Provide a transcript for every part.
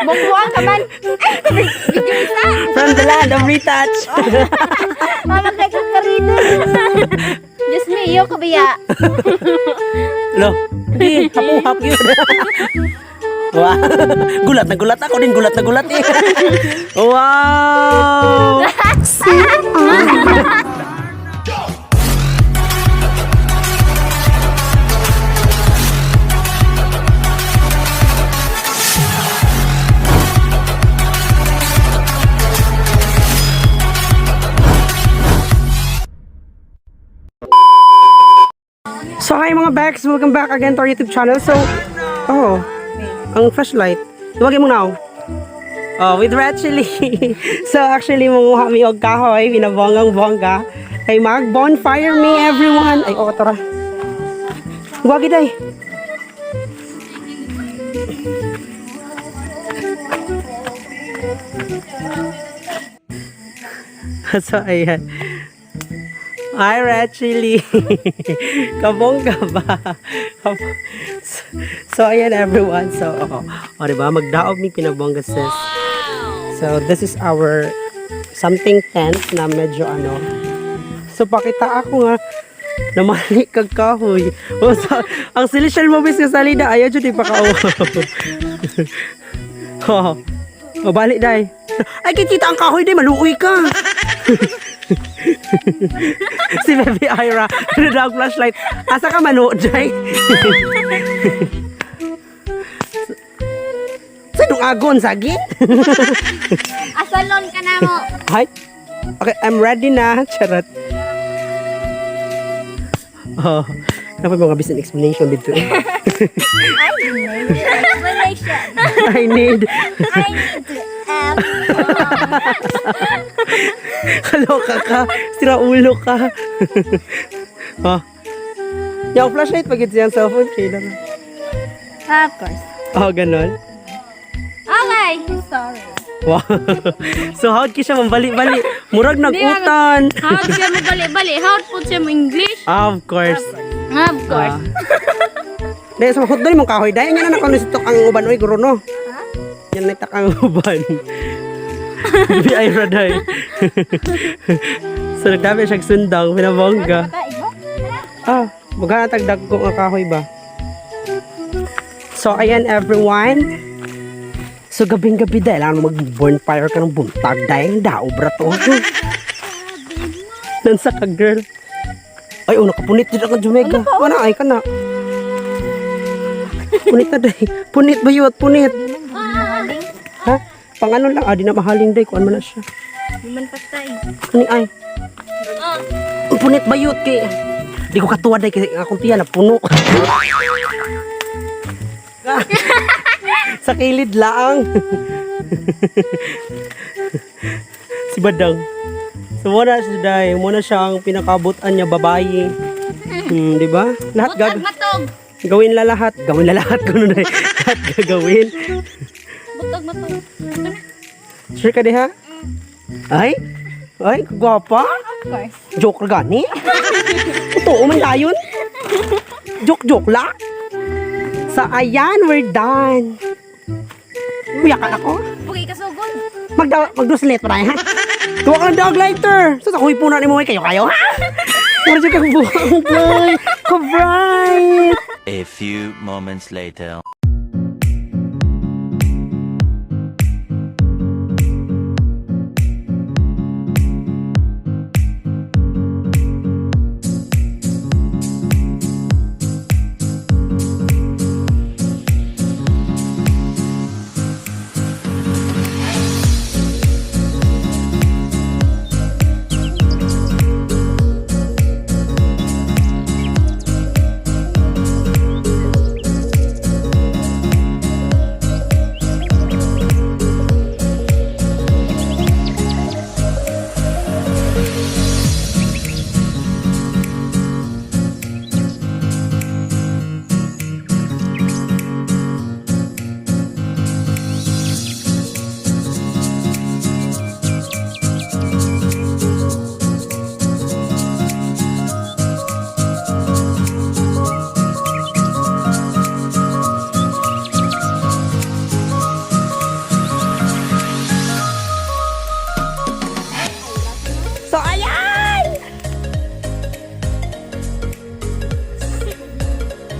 Bungbuang ka man. From the land of retouch. Mama kay kakarino. Diyos mio, kabiya. Lo, di, hapuhap yun. Wow. Gulat na gulat ako din, gulat na gulat eh. Wow! So hi mga Bex! Welcome back again to our YouTube channel. So, oh, ang flashlight. Tuwagin mo now. Oh, with red chili. So actually, manguha mi og kahoy, pinabonggang bongga. Kay mag bonfire me everyone. Ay, oh, tara. Wagi day. So, ayan. Hi, Red Chili. Kabongga ba? So, ayan everyone. So, oh, oh, diba? Magdaog ni pinabongga sis. So, this is our something tent na medyo ano. So, pakita ako nga namali kag kahoy. Oh, so, ang celestial movies nga salida, ayaw jud ipaka. Oh. Oh, balik day. Ay, kikita ang kahoy day, maluoy ka. Si Baby Ira, ano daw ang flashlight? Asa ka mano, Jay? Sa dong agon, saging? Asalon ka na mo. Hi. Okay, I'm ready na. Charot. Oh, dapat mga business explanation dito. Eh. Explanation. I need. I need to F. Kaloka ka. Sira ulo ka. Oh. Yung flashlight pag ito yung cellphone, kailan na. Of course. Oh, ganon. Okay. Sorry. Wow. So, how siya mambali-bali? Murag nag-utan. How siya mo bali-bali? How po siya mo English? Ah, of course. Of course. Dahil sa mahutdoy mong kahoy, dahil nga na nakanustok ang uban, oy, guro no. Yan na ang uban. Bibi ay raday. So, nagdami siyang sundang, pinabongga. Ah, magkana tagdag ko nga kahoy ba? So, ayan everyone. So, gabing-gabi dahil ano mag-bonfire ka ng buntag dahil daobra to. Nansa ka, girl. Ay, oh, nakapunit din ako, Jumega. Wala, ay ka na. Punit na day. Punit ba yun? Punit. Ha? Pang ano lang, ah, di na mahaling day. Kuan man na siya. Di man patay. Kani ay. Ang punit ba yun? Kay... Di ko katuwa day kasi ang akong tiyan na puno. Sa kilid lang. Si Badang. So muna siya day, muna siya ang pinakabutan niya babae. Di ba? Lahat Butag matog. gawin la lahat. Gawin la lahat kuno day. Lahat gagawin. Butag matog. Ito na. Sure ka diha? Ay? Ay, gwapa. Of course. Joke ra gani? Totoo man dayon. Joke-joke la. Sa ayan, we're done. Uyakan ako. Pugay kasugod. Magda magduslit pa tayo, ha? Tuwa ka ng dog lighter. So, sa kuy puna ni mo, kayo kayo, ha? Mura siya kang buhang, boy. Ka-bright. A few moments later.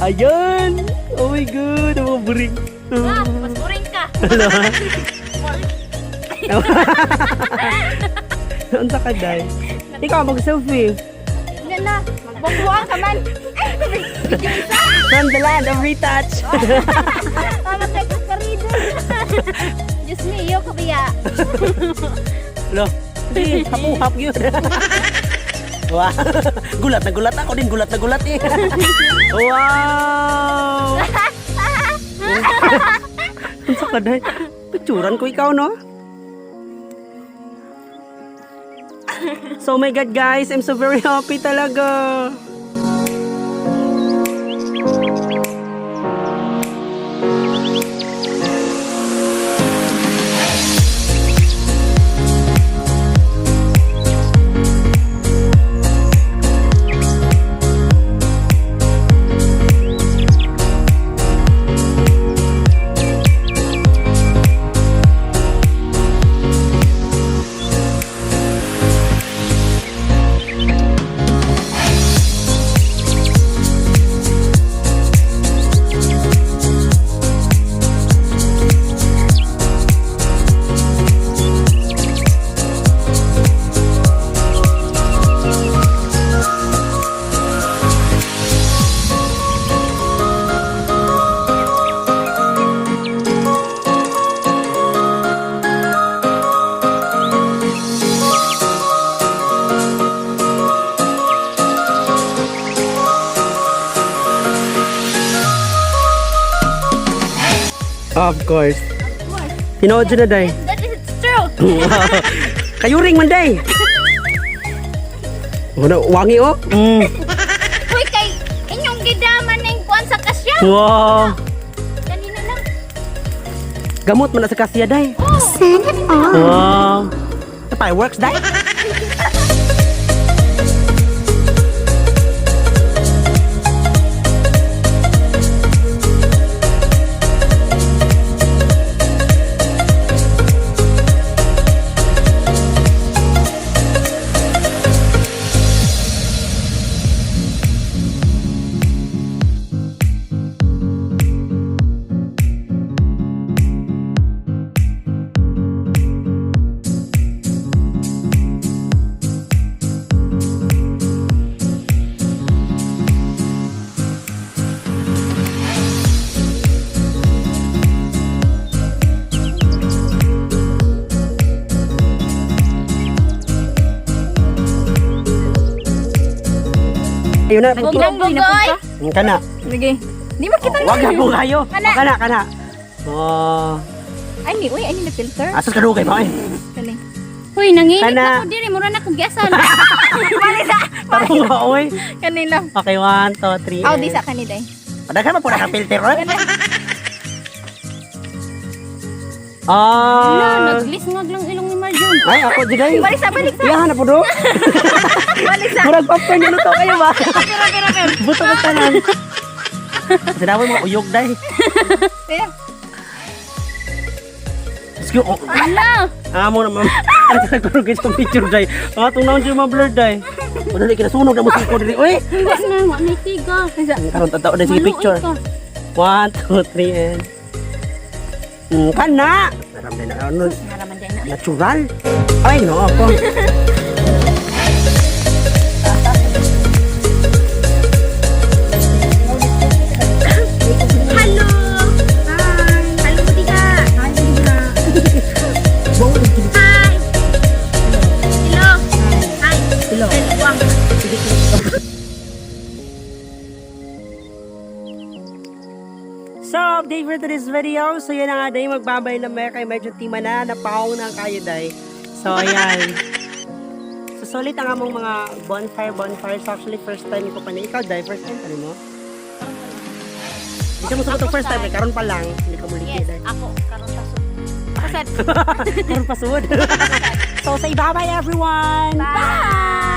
Ayan! Oh my God! Ang mga buring. Ah, mas boring ka. Unsa ka, day? Ikaw, mag-selfie. Wala na. Magbongbuang ka man. From the land of retouch. Tama kay Kakarido. Diyos mio, kabiya. Lo, di, hapuhap yun. Wow. Gulat na gulat ako din, gulat na gulat eh. Wow! Unsa ka, day? Picturan ko ikaw, no? So, oh my God, guys, I'm so very happy talaga. Of course. Tinuod na, day. That is true. Kayuring man, day. Ano, wangi oh. Uy, kay inyong gidaman ng kuan sa kasya. Wow. Kanina lang. Gamot man na sa kasya, day. Oh. Wow. Fireworks, day. Ayun na. Bumbong bugoy. Kana. Sige. Di makita Wag na po kayo. Kana, kana. Oh. Ay, ni, uy, ay, ni na filter. Asas ka dugay ba eh? Kaling. Uy, nanginit Kana. na ako diri. Mura na akong giasan. Tarong ka, oy. Kanila. Okay, 1, 2, 3. Aw, di sa kanila eh. Padaghan man po na kang filter, oy. Ah. Wala, naglisngag lang ilong ni Marjun. Ay, ako di day. Balik sa, balik sa. Iyahan na po do. Balik sa. Murag popcorn yung luto kayo ba? Pero, pero, pero. Buto ka tanan. Sinabi mo uyog day. Kaya, Let's go. Oh. Ala. Amo na ma'am. Ano sa kurugay sa picture day. Ah, itong naon siya ma-blur day. O dali kinasunog na mo sa dili. Uy. Hindi na, wa na tiga. Karon tataw na sige Maluoy picture. ka. 1, 2, 3 and kana. Naramdaman na ano, Naraman din na. natural. Ay no ako. Hello. Hi. Hello, diga. Hi. Hello. Hi. Hello. Hello. So, update for today's video. So, yun na nga, day. Magbabay na may kay medyo tima na. Napaong na ang kayo, day. So, ayan. So, solid ang among mga bonfire, bonfire. So, actually, first time ko pa na. Ikaw, day, first time pa rin mo? Hindi ka mo sugot ang first time. Eh. Karon pa lang. Hindi ka muli, Yes, day. ako karon sa Pasad. Karon pa sud. So, say bye-bye, everyone! Bye.